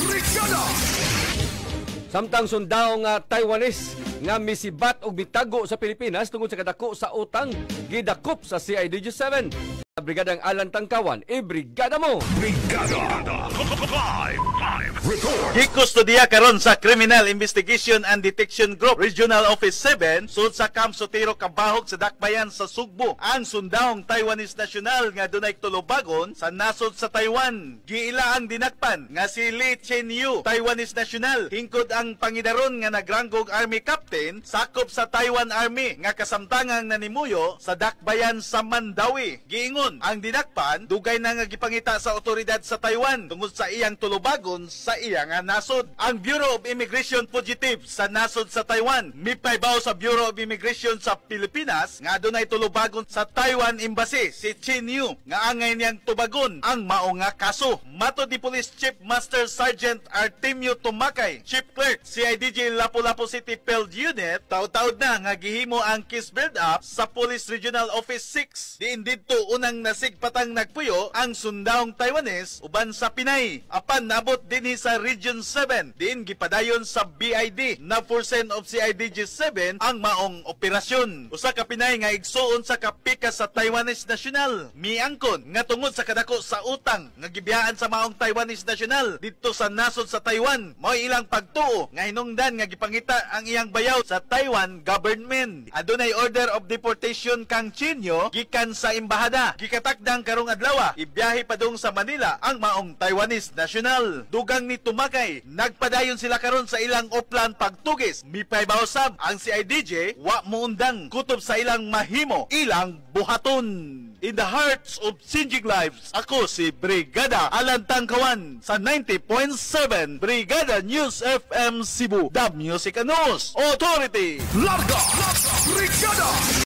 Brigada! Samtang sundao nga Taiwanese nga misibat og mitago sa Pilipinas tungod sa kadako sa utang, gidakop sa CIDG 7. Brigadang Alan Tangkawan, ibrigada mo! Brigada! Live! Live! Report! Gikustodiya karon sa Criminal Investigation and Detection Group Regional Office 7 sud sa Camp Sotero Cabahug sa Dakbayan sa Sugbo ang sundahong Taiwanese national nga dunay tulubagon sa nasod sa Taiwan. Giila ang dinakpan nga si Lee Chen Yu, Taiwanese national, hingkod ang pangidaron nga nagranggo og Army Captain sakop sa Taiwan Army nga kasamtangang nanimuyo sa Dakbayan sa Mandaue. Giingon ang dinakpan, dugay na nga gipangita sa otoridad sa Taiwan tungod sa iyang tulubagon sa iyang nga nasod. Ang Bureau of Immigration Fugitive sa nasod sa Taiwan mipaybaw sa Bureau of Immigration sa Pilipinas nga adunay tulubagon sa Taiwan Embassy si Chen Yu nga angay niyang tubagon ang mao nga kaso. Matod ni Police Chief Master Sergeant Artemio Tumakay, Chief Clerk CIDG Lapu-Lapu City Field Unit, taud-taud na nga gihimo ang case build-up sa Police Regional Office 6. Diin didto unang nasigpatang nagpuyo ang sundahong Taiwanese uban sa Pinay. Apan naabot dinhi sa Region 7, diin gipadayon sa BID na 4% of CIDG 7 ang maong operasyon. Usa ka Pinay nga igsuon sa kapikas sa Taiwanese national miangkon nga tungod sa kadako sa utang nga gibiyaan sa maong Taiwanese national didto sa nasod sa Taiwan, mao ilang pagtuo nga hinungdan nga gipangita ang iyang bayaw sa Taiwan government. Adunay order of deportation kang Chinyo gikan sa embahada. Gikatakdang karong adlaw ibiyahe padung sa Manila ang maong Taiwanese national. Dugang ni Tumakay, nagpadayon sila karon sa ilang oplan pagtugis. Mipaybaw sab ang CIDJ wa moundang, kutob sa ilang mahimo ilang buhaton. In the hearts of changing lives, ako si Brigada Alan Tangkawan sa 90.7 Brigada News FM Cebu, The Music and News Authority. Larga! Brigada!